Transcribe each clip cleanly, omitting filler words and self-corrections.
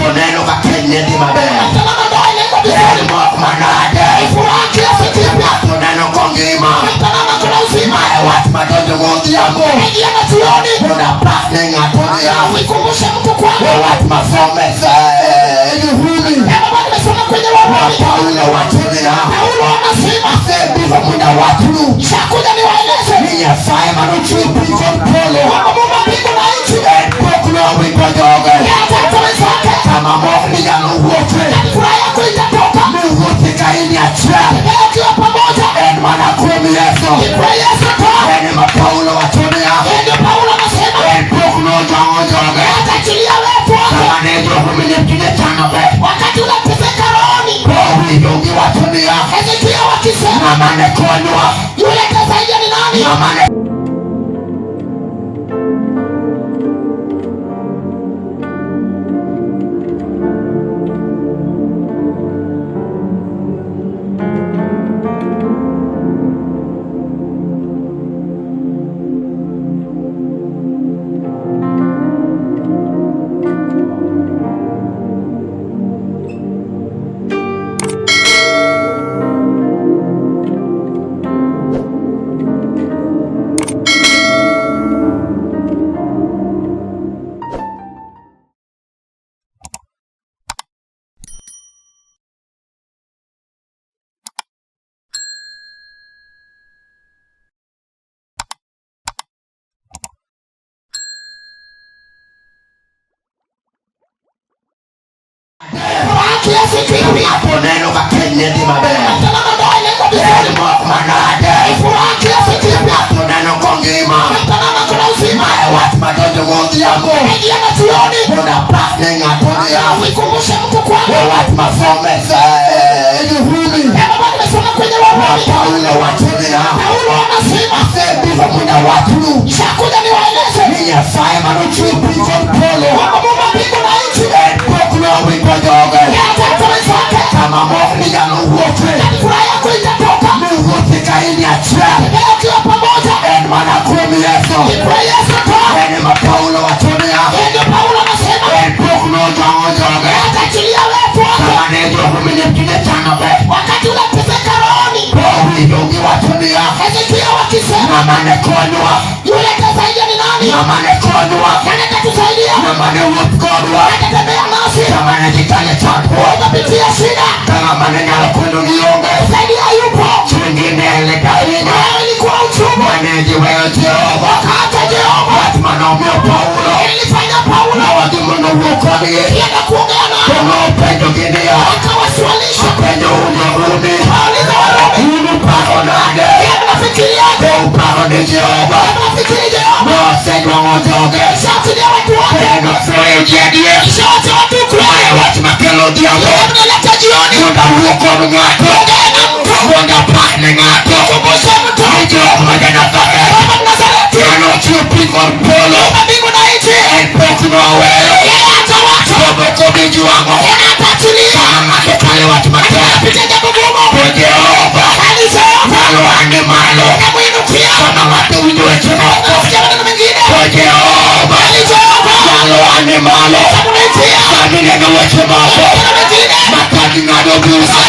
Ng'ato neno ka keny dhi maber. Tazama ndoa inaenda En vizuri. mok manade. Furaha kiasi kipya. Ng'ato neno kongima. Tazama kuna uzima. Mae wach madonjo godhiambo. Ingia na jioni. Mondo apak ne ng'ato niya. Usikumbushe mtu kwamba E wach masome Rumi. kama nimesoma kwenye Ma Warumi. Paulo wacho niya. Paulo anasema Asebiro mondo awachnu nishakuja niwaeleze ni Nyasaye manochweyo piny kod polo kwamba Muumba mbingu na nchi en pok nowito joge. yeye atatoa wenzake Kama mok minyalo wuothe. na furaha yako itatoka. Miwuothe ka in e achiel. Leo ukiwa pamoja En mana kuom Yesu. ni kwa Yesu tu. En ema Paulo wacho niya. Yeye ndio Paulo anasema En pok nojwang'o joge. ataachilia watu wake Sama ne jo-Rumi ne tinde chandore. wakati unateseka rohoni. Owinjo giwacho niya. Hezekia wakisema Ng'ama ne konywa. yule atasaidia ni nani? Ng'ama ne Furaha kiasi kipya. ng'ato neno ka keny ne dhi maber. Tazama ndoa inaenda En vizuri. mok manade. Furaha kiasi kipya. Ng'ato neno kongima. Tazama kuna uzima. Mae wach madonjo godhiambo. Ingia na jioni. Mondo apak ne ng'ato niya. Usikumbushe mtu kwamba E wach masome Rumi. kama nimesoma kwenye Ma Warumi. Paulo wacho niya. Paulo anasema Asebiro mondo awachnu nishakuja niwaeleze ni Nyasaye manochweyo piny kod polo kwamba Muumba mbingu na nchi en pok nowito joge. yeye atatoa wenzake Kama mok minyalo wuothe. na furaha yako itatoka. Miwuothe ka in e achiel. Leo ukiwa pamoja En mana kuom Yesu. ni kwa Yesu tu. En ema Paulo wacho niya. Yeye ndio Paulo anasema En pok nojwang'o joge. ataachilia watu wake Sama ne jo-Rumi ne tinde chandore. wakati unateseka rohoni. Owinjo giwacho niya. Hezekia wakisema Ng'ama ne konywa. yule atasaidia ni nani? Ng'ama ne konywa. Nani atatusaidia? Ng'ama ne wuoth kodwa. Atatembea nasi Kama ne gikale chandruok. unapitia shida, Ka ng'ama ne nyalo konyo gionge. saidia yupo. Chunygi ne lit ahinya. Nayo ilikuwa uchungu, Mane giweyo Jehova. wakaacha Jehova. Wach manomiyo Paulo. Ilifanya Paulo Nowadhi mondo owuo kodgi. kienda kuongea To nao, nopenjogi niya. akawaswalisha, Apenjo un jo-Rumi. akawauliza Warumi, Un uparo nade? je, mnafikiriaje? Be uparo ni Jehova Mnafikiri Jehova nosejwang'o joge? shaachilia watu wake, En oseweyo ji adier? shaacha watu Mae kweli? wach makelo odhiambo. Yeye mnaleta jioni, Mondo awuo kod ng'ato. ongea na mtu, Mondo apak ne ng'ato. kumbushe mtu Ni Jehova ja-Nazareth. kama Mnazareti, Manochweyo piny kod polo. Muumba mbingu na nchi, En pok noweyo. yeye hataacha, To moko bijwang'o. yeye hataachilia. Sama ng'ato kale wach matek. Anapitia jambo gumu, To Jehova bali Jehova nyalo ane malo. anamuinukia. Sama ng'ato winjo weche moko. Nasikia maneno mengine, To Jehova bali Jehova nyalo ane malo. anamuinukia. Sami neno weche moko. Maneno mengine, Makagi ng'ado bura.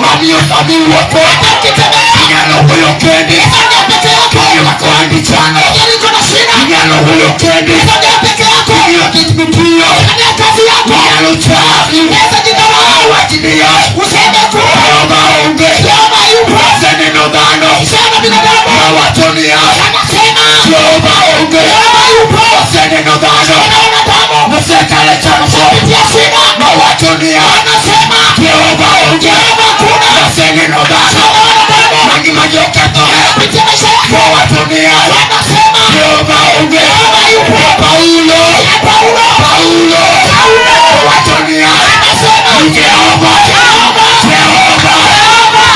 Mamiyo sami wuotho. ukitembea Inyalo wuoyo kendi. ongea peke yako, Ing'iyo kaka wandichano. liko na shida, Inyalo wuoyo kendi. ongea peke yako, Ing'iyo tich mitiyo. angalia kazi yako, Inyalo chari. unaweza jidharau, Wach niya. useme tu Jehova onge. Jehova yupo, Aseneno dhano. sema binadamu Mawacho niya. anasema Jehova onge. Jehova yupo, Aseneno dhano. sema wanadamu Mosekale chandruok. pitia shida, Mawacho niya. anasema Jehova onge. Jehova kuna, Aseneno dhano. sema wanadamu Mangima ji okethore. pitia maisha yako, Mawacho niya. wanasema Jehova onge. Jehova yupo. Paulo. Ya Paulo, Paulo. Owacho niya. anasema Ni Jehova. Jehova, Jehova.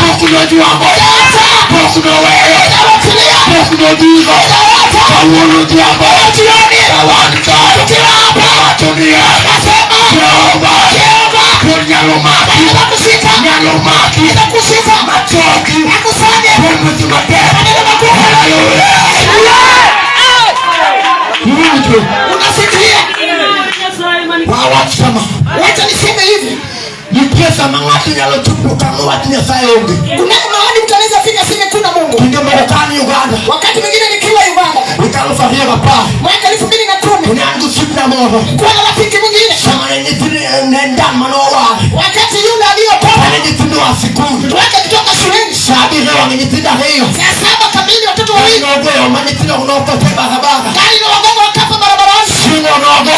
Pok nojwang'o. acha Pok noweyo. awachilia, Pok nodhigo. acha Kawuono odhiambo. jioni, Ka wan ka. tukiwa hapa, Owacho niya. nasema Jehova. Jehova Pod nyalo maki. anaweza kushika, Nyalo maki. anaweza kushika, Machoki. akusanye Pod weche matek. maneno magumu. Haleluya. Iwinjo. Unasikia Wawach kama. wewe Ng'ato nyalo chopo kama wach Nyasaye onge. Kuna mahali mtu anaweza fika aseme kuna Mungu. Kinde moko ka an Uganda, Wakati mwingine nikiwa Uganda higa aluf ariyo gapar, mwaka 2010, ne an gosiepna moro. kuwa na rafiki mwingine. Sama ne nyithindo ne en dan manowar, Wakati yule aliyotoka kane nyithindo oa sikul, wake kutoka shuleni sa abiriyo wang' nyithindo ariyo, saa 7 kamili, watoto wawili nogoyo ma nyithindo notho te barabara. Gari liwagonga wakafa barabarani. Chieng' onogo,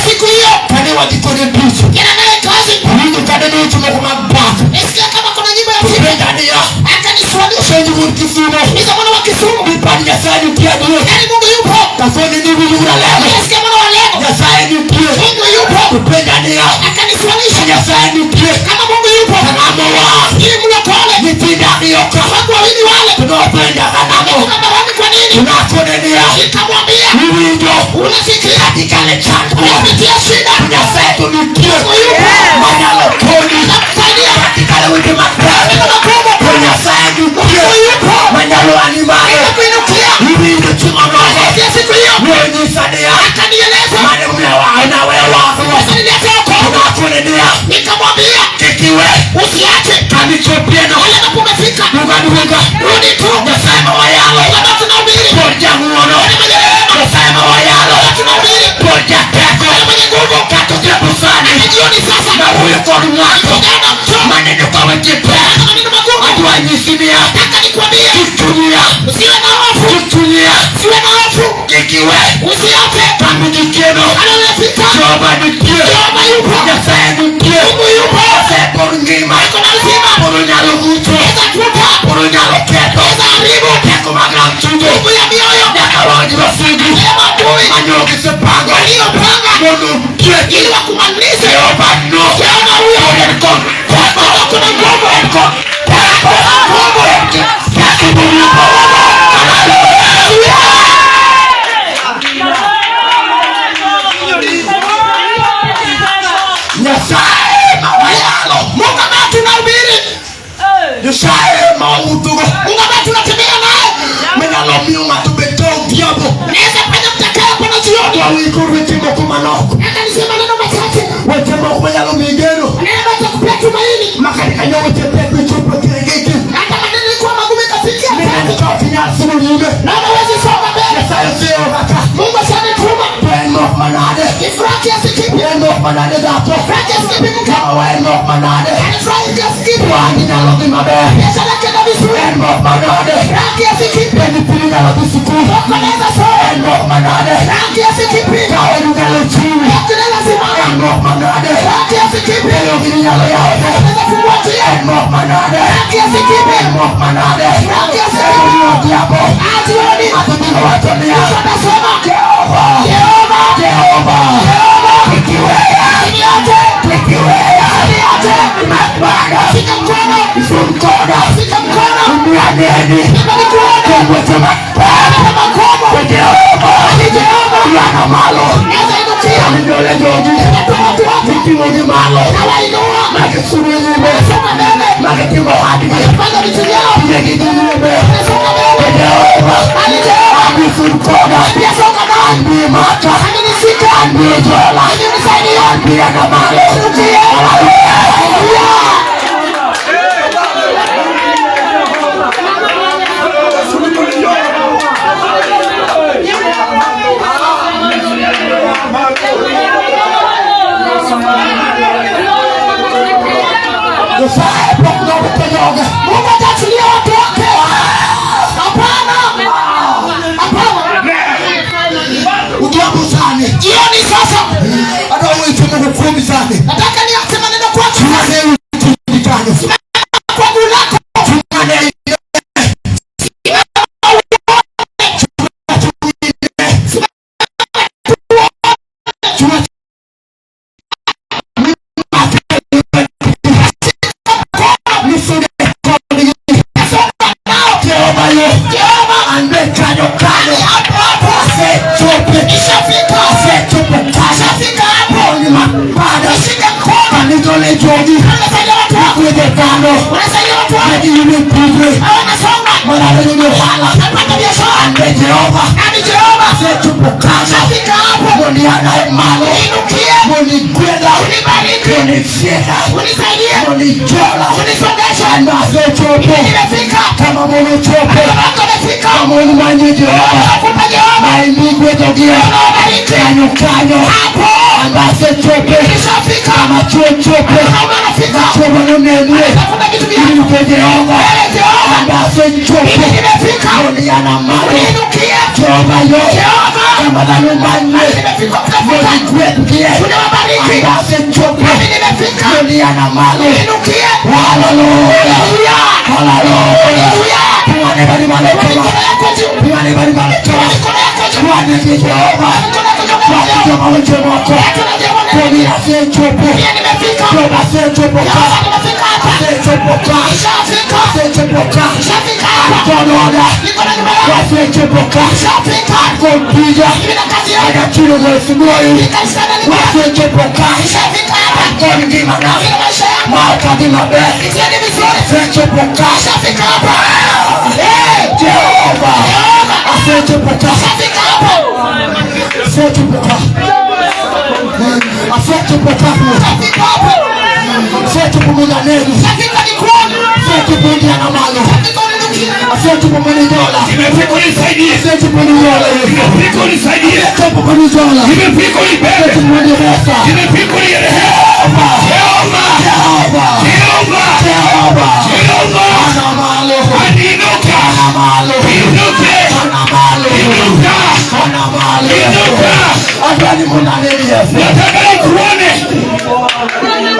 Siku hiyo kane wadhi kode tich, tena naye kazi, winjo kane ni weche moko mag pak. nisikia kama kuna nyimbo ya sifa, Penja niya, akaniswalisha penj wuon Kisumo, niza mwana wa Kisumu, ni Nyasaye nitie adier. Yaani Mungu yupo. Kasoni ni winjo ura lemo. Nisikia mwana wa leo, Nyasaye nitie. Mungu yupo, Penja niya, akaniswalisha Nyasaye nitie. Kama Mungu yupo, Ng'ama war, ili mlokole nyithindo ariyo ka, wangu wawili wale to nopenja kanang'o. wametoka barabarani kwa nini? Nakone niya, Nikamwambia, iwinjo, unasikia ikale chandruok. unapitia shida, Nyasaye to nitie, Mungu yupo, manyalo konyi. anakusaidia Ikale weche matek, maneno magumu, to Nyasaye nitie, Mungu yupo, manyalo ani malo. anakuinukia. Iwinjo chieng' onogo, Nasikia siku hiyo nonyisa niya, akanieleza, mane naweyo warruok. sasa niliacha wokovu. Nakone niya, Nikamwambia, kik iwe usiache kamichopieno. pale ambapo umefika, Duoga duoga, rudi tu. Nyasaye ma wayalo, Baba tunahubiri, pod jang'wono. mwenye rehema, Nyasaye ma wayalo, Baba tunahubiri, pod jateko. mwenye nguvu. Kata odhiambo sani, Hata jioni sasa nawuoyo kod ng'ato kijana mcho maneno ka weche tek. hata maneno magumu, Adwa nyisi niya, nataka nikwambie, kik chunyia, usiwe na hofu, kik chunyia, usiwe na hofu, kik iwe usiache kama nitieno. pale umefika. Jehova nitie, Jehova yupo, Nyasaye nitie, Mungu yupo, Nyasaye pod ngima, ako na uzima, pod onyalo rucho, weza kuta, pod onyalo ketho weza haribu teko mag ramchudo nguvu ya mioyo nyaka wang' wasigu ya maadui manyo gisepango waliopanga mondo utieki. Ili wakumalize. Jehova no, Jehova huyo pod en kod teko, ako na nguvu, en kod teko, nguvu. teko morumo. Nyasaye ma wayalo, Mungu ambaye tunahubiri, Nyasaye ma wawuothogo, Mungu ambaye tunatembea naye, manyalo miyo ng'ato bed ka odhiambo. naweza fanya mtakayo pana jioni. Wawiko weche moko manok, Hata nisema maneno machache, weche moko manyalo miyi geno, neno ambayo itakupea tumaini. ma kata ka weche tek michopo kirigiki, Hata maneno ilikuwa magumu ikafikia mineno ka ok inyal sudo nyime. naona huwezi songa mbele. Nyasaye oseora ka, Mungu ashanituma. to en mok manade, Ni furaha kiasi kipi? en mok manade dhako, Furaha kiasi kipi mke? kawa en mok manade, Yaani furaha kiasi kipi? wang'i nyalo dhi maber, Biashara yake vizuri. en mok manade, Furaha kiasi kipi? be nyithindo nyalo dhi sikul, Soko naweza soma. en mok manade, Furaha kiasi kipi? ka odu nyalo chiwi, Tunaweza simama. en mok manade, Furaha kiasi kipi? be yogini nyalo yawore, Tunaweza fungua njia. en mok manade, Furaha kiasi kipi? en mok manade, Furaha kiasi en kipi? odhiambo, Ah, jioni. adhi wacho niya, Yesu atasema, Jehova, Jehova, Jehova, Jehova, kik iweya, usiniache, kik iweya, usiniache. mak bada, Shika mkono, isum koda, shika mkono. imiya neni, Nataka nikuone. kuom weche matek, Hata magumu. to Jehova, Ni Jehova. yana malo, Naweza inukia. amidole jogi, Natoa watu wako. miting'ogi malo, Nawainua. magisudo nyime, Songa mbele. magitimo hadgi, Panga vitu vyao. tijegi dhi nyime, Songa to mbele. Jehova, Bali Jehova. an bi koda, Pia songa an nami. bi maka, Amenishika. an bi jola, Amenisaidia. an bi yana malo. Inukie. Haleluya. Nyasaye pok nowito joge. Mungu ataachilia watu wake. Hapana. Hapana. Odhiambo sani, Jioni sasa adwa weche moko kuomi sani. nataka niache maneno kwako. Chung'ane ewi tiji kanyo. Kwa guu lako. Chung'ane ei Chunga misude kodgi. Songa nao. Jehova yo. Jehova. An be kanyo kanyo. Hapo hapo. Asechopo. Ishafika. Asechopo kanyo. Ishafika hapo. Ni mabada. Shika mkono. Kanidole jogi. Unasaidia watu wako. Gwedho dhano. Unasaidia watu wako. Magiyudo pidhre. Hawanasonga. Marariyo yudo ohala. Napata biashara. An be Jehova. Nani Jehova. Asechopo kanyo. Ishafika hapo. Mondo iana malo. Inukie. Mondo Monigwedha. Unibariki. Monifieka. Unisaidie. Monijola. Unisongeshe. Anasechopo. Nimefika. Kama monochopo. Wako nimefika. Kama onimanye Jehova. Tafuta Jehova. Maimigwedhogia. Unawabariki. Kanyo kanyo. Hapo. Ambasechope. Nishafika. Kama chochope. Wanaume wanafika. Machobo nonenwe. Tafuta vitu vyako. Inuke Jehova. Wewe Jehova. Ambasechope. Mimi nimefika. Moniana malo. Uniinukie. Jehova yo. Jehova. Kama dhano manye. Nimefika kutafuta. Monigwedhgie. Unawabariki. Ambasechope. Mimi nimefika. Moniana malo. Uniinukie. Hallelujah. Haleluya. Hallelujah. Haleluya. Pingane bali malo. Mikono yako juu. Pingane bali malo. Mikono yako juu. Pingane Jehova. Mikono yako juu. Jehova wewe Watu na Jehova. Koni asechopo. Mimi nimefika. Jehova asechopo. Jehova nimefika hapa. Asechopo. Nishafika. Asechopo. Nishafika hapa. Konoda. Niko na nyumba yangu. Asechopo. Nishafika. Kompiga. Mimi na kazi yangu. Agachiro kwa Kanisa na nyumba. Asechopo. Nishafika hapa. Kongima na. Nina maisha yangu. Makadi mabe. Nitieni vizuri. Asechopo. Nishafika hapa. Eh, Jehova. Jehova. Asechopo. Nishafika hapa. Asechopo. Asechopo. Nishafika hapa. Asechopo munanenu. Nishafika nikuone. Asechopo ndiana malo. Nishafika uninukie. Asechopo manidola. Nimefika unisaidie. Asechopo nidola. Nimefika unisaidie. Asechopo manidola. Nimefika unibebe. Asechopo maniresa. Nimefika unirehemu. Jehova. Jehova. Jehova. Jehova. Jehova. Ana malo. Aniinuka. Ana malo. Inuke. Ana malo. Inuka. Ana malo. Inuka. Adwani munaneni Yesu. Nataka nikuone.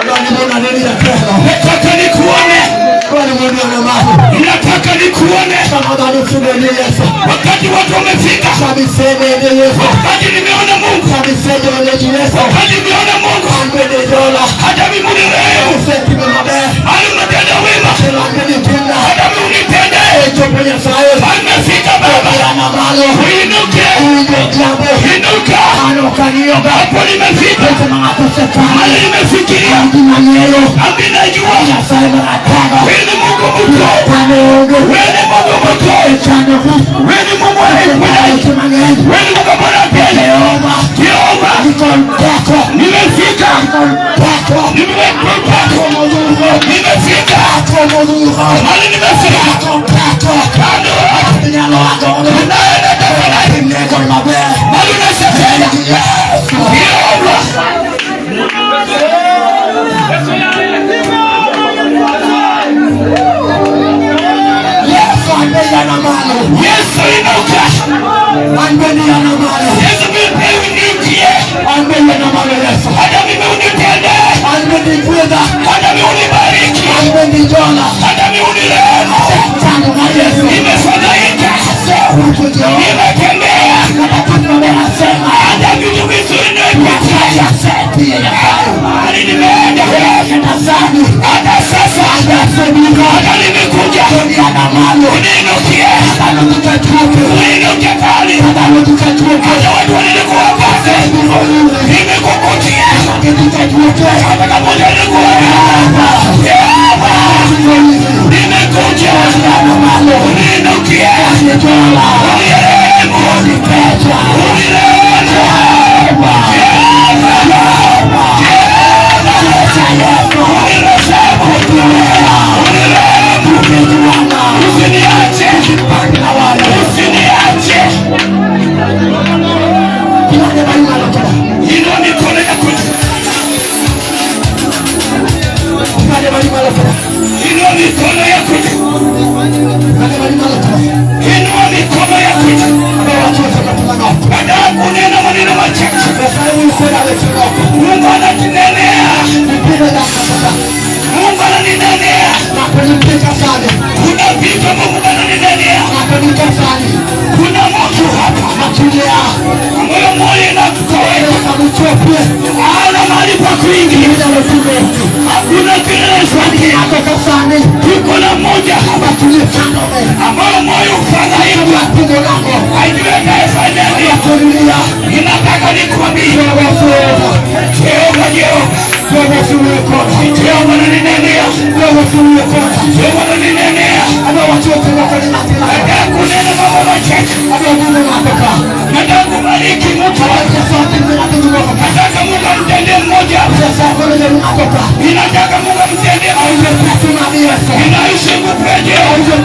Adwani munaneni Yesu. Nataka nikuone. Adwani munaneni malo. Nataka nikuone. Kama dhani funeni Yesu. Wakati watu wamefika. Samisemeni Yesu. Wakati nimeona Mungu. Samisemeni Yesu. Wakati nimeona Mungu. Angwene dola. Hata mimi unirehemu. Useti mabe. Hali unatenda wema. Kila ngeni tena. Hata mimi unitende. Echo kwenye sayo. Amefika Baba. Ana malo. Uinuke. Uingo jambo. Inuka. Ano kanioga. Hapo nimefika. Ete mangatoseka. Mali nimefikiria. Ngimanyelo. Nami najua. Nyasaye maratanga. Wewe ni Mungu mkuu. Taneogo. Wewe ni Mungu mkuu. Echano ku. Wewe ni Mungu anayekuja. Mangeni. Wewe ni Mungu anayependa. Jehova. Jehova. Nikonteko. Nimefika. Nikonteko. Nimefika. Komoduro. Nimefika. Komoduro. Mali nimefika. Nikonteko. Kando. Nyalo agono. Naye nataka Nego mabe. Mali unasema. Yesu. Jehova. Yesu anbeyana malo. Yesu inuka. Anbeyana malo. Yesu mimi uniukie. Anbeyana malo Yesu. Hata mimi unitende. Anbenikweda. Hata mimi unibariki. Anbenijola. Hata mimi unirehemu. Chano na Yesu. Nimefadhaika. Huko Jehova. Nimetembea. Nasema. Hata vitu vizuri nimepitia. Mahali nimeenda. Hata sasa. Hata nimekuja. Uniinukie. Uniinukie kali. Hata watu walikuwa pale. Nimekukutia. Hata kama nilikuwa. Jehova. Nimekuja. Uniinukie. Unirehemu. Unirehemu. Usiniache. Usiniache. Inua mikono yako juu. Inua mikono yako juu. Inua mikono yako juu. Baada ya kunena maneno machache, Mungu anatunenea. Mungu ananinenea. Kuna vitu Mungu ananinenea. Kuna mtu hapa ambayo moyo inakutoweka, hana mahali pa kuingia, hakuna kelele zake. Tuko na mmoja hapa ambayo moyo hufadhaika, haijui atafanya nini. Ninataka nikwambie, Jehova, Jehova, Jehova ananinenea. Jehova ananinenea. Nataka kunena mambo machache. Nataka kubariki mtu. Nataka Mungu amtendee mmoja. Ninataka Mungu amtendee muujiza. Ninaishi nguvu ya Jehova.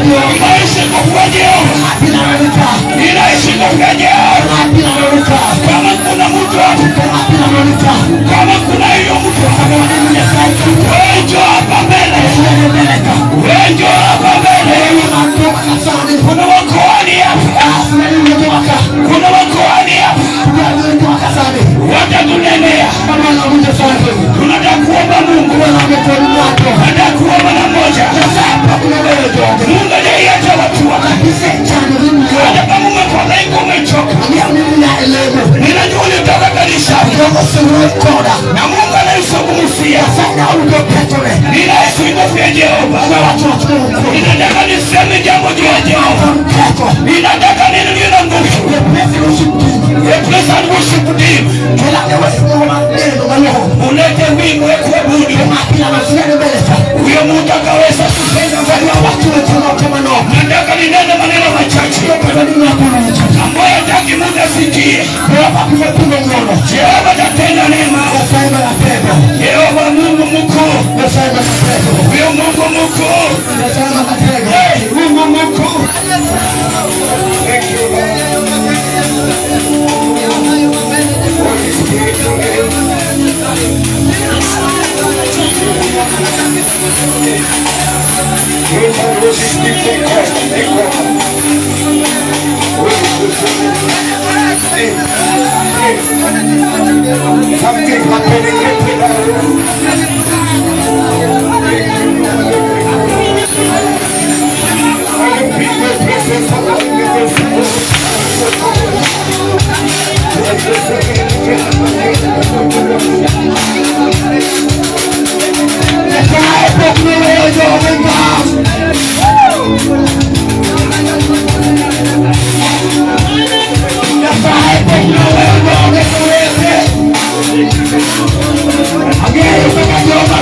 Ninaishi nguvu ya Jehova. Ninaishi nguvu ya Jehova. Kama kuna mtu hapa, kama kuna hiyo mtu hapa, wewe njoo hapa mbele, wewe njoo hapa mbele. Kuna wakoani hapa, kuna wakoani hapa, watatunenea. Tunataka kuomba Mungu, tunataka kuomba na moja. Mungu hajaiacha watu wake, hata kama umefadhaika, umechoka. Ninajua ulitoka kanisani na Mungu anaizungumzia. Ninaishi nguvu ya Jehova. Ninataka niseme jambo juu ya Jehova. Ninataka niliyo na nguvu. The praise and worship team. Ulete wimbo wa kuabudu. Huyo mtu akaweza kusema. Nataka ninene maneno machache ambayo hataki mtu asikie. Jehova atatenda neema. Jehova Mungu mkuu. Huyo Mungu mkuu. Hey, Mungu mkuu. Thank you, Lord. Holy Spirit. Praise and worship team, take over, take over. Holy Spirit. Something happening in the room. Thank you, Lord. I can feel the presence of the Holy Ghost. Nyasaye pok noweyo joge ngang'. Nyasaye pok noweyo joge kowete. Ang'eyo kaka Jehova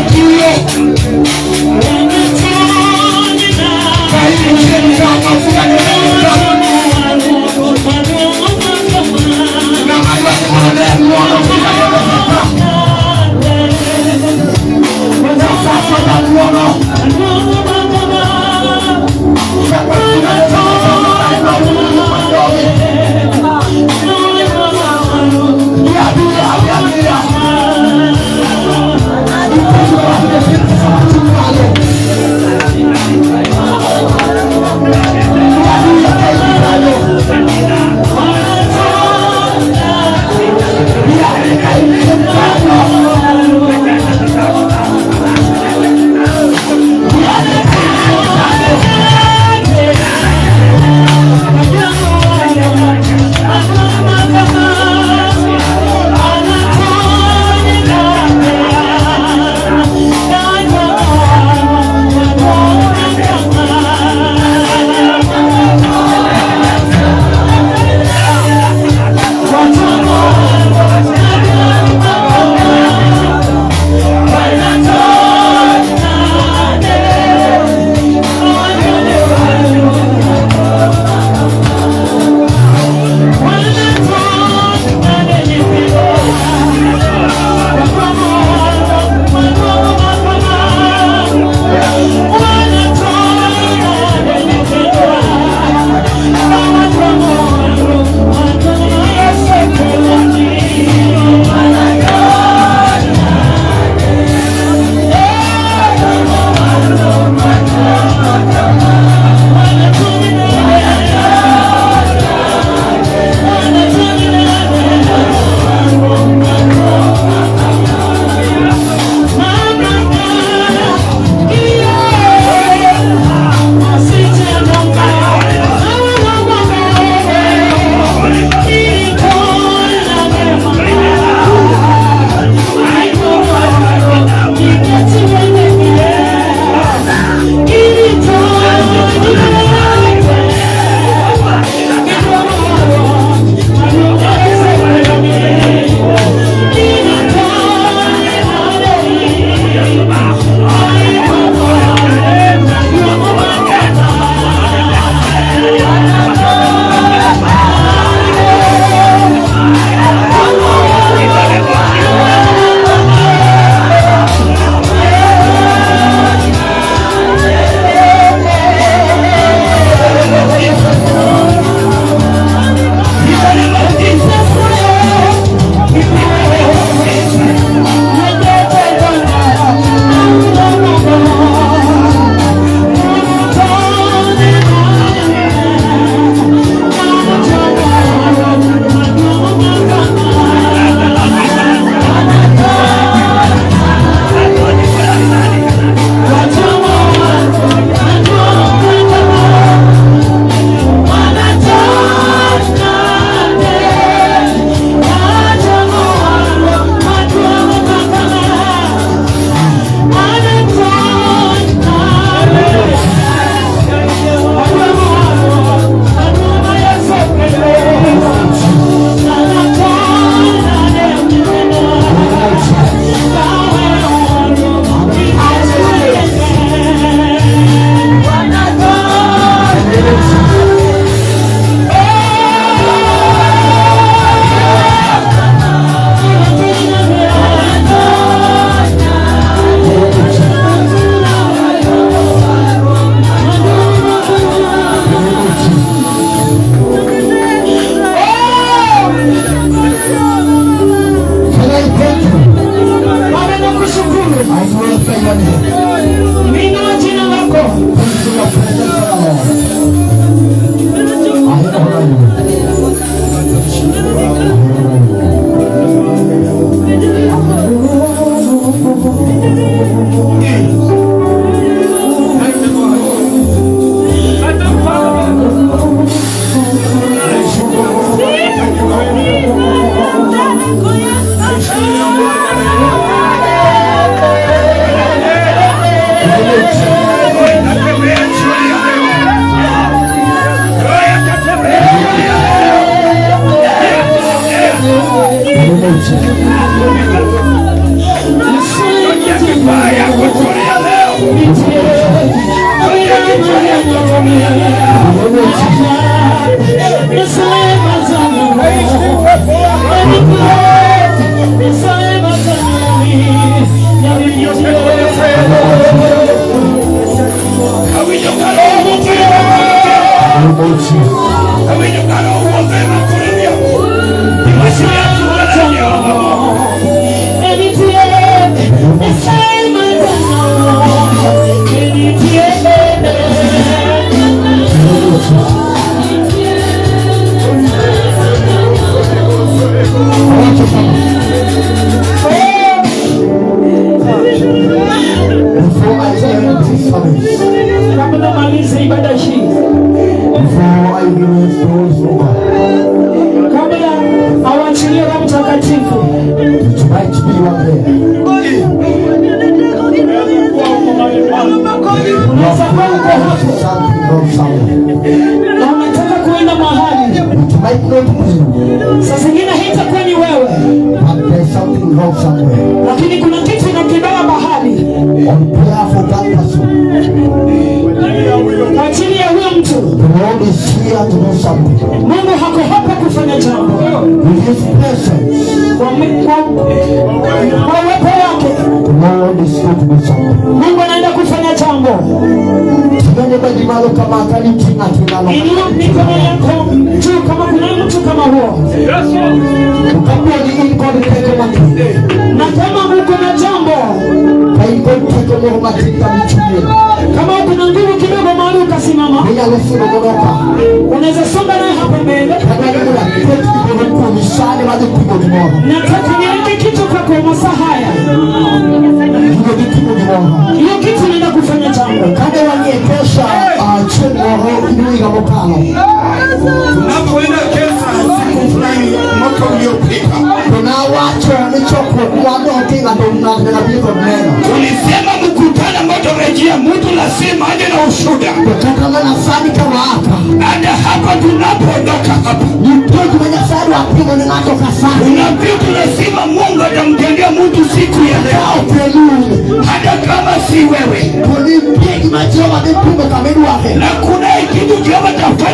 Ngoja kifaa ya kutulia leo. Ngoja kifaa ya kutulia leo. Awinjo ka roho wuotho e Awinjo ka roho wuotho e makore. Iwacho ni atuola Jehova moko. Before I end this service, Kabla malize ibada hii, before I release the Holy Spirit, kabla awachilie Roho Mtakatifu, it might be you are there. Unaweza kuwa uko hapo Something wrong somewhere. Na unataka kuenda mahali, It might not be you, saa zingine haitakuwa ni wewe, but there's something wrong somewhere. Lakini kuna kitu inakibaya mahali. On behalf of that person, Kwa ajili ya huyo mtu. The Lord is here to do something. Mungu hako hapa kufanya jambo. With His presence, Kwa uwepo wake, the Lord is here to do something. Mungu anaenda kufanya jambo. Ting'ane badi malo kama ka nitie ng'at manyalo. Inua mikono yako juu kama kuna mtu kama huo, To kapo ni in kod teko matin, na kama uko na jambo, ka in kod teko moro matin kamichung'ie, kama uko na nguvu kidogo mahali ukasimama, minyalo sudo godo ka, unaweza songa naye hapa mbele. kata ni mondo aket gimoro kuomi sani madhi timo gimoro. Nataka niweke kitu kwako masaa haya. Gino dhi timo gimoro. Hiyo kitu inaenda kufanya jambo. Kane wanie kesha chieng' moro higa mokalo, Tunapoenda kesha siku fulani mwaka uliopita, to nawacho ni chokruok mwadok e ng'ato ng'ato kod neno. Tulisema mkutano ambao tutarejea, mtu lazima aje na ushuhuda. To kata mana sani ka waa ka, Hata hapa tunapoondoka hapa, nitie gima Nyasaye dwa timo ne ng'ato ka sani. Kuna vitu lazima Mungu atamtendea mtu siku ya Ka leo, ok en hata kama si wewe. to nitie gima Jehova dhi timo kama idware. Na kuna kitu Jehova atafanya.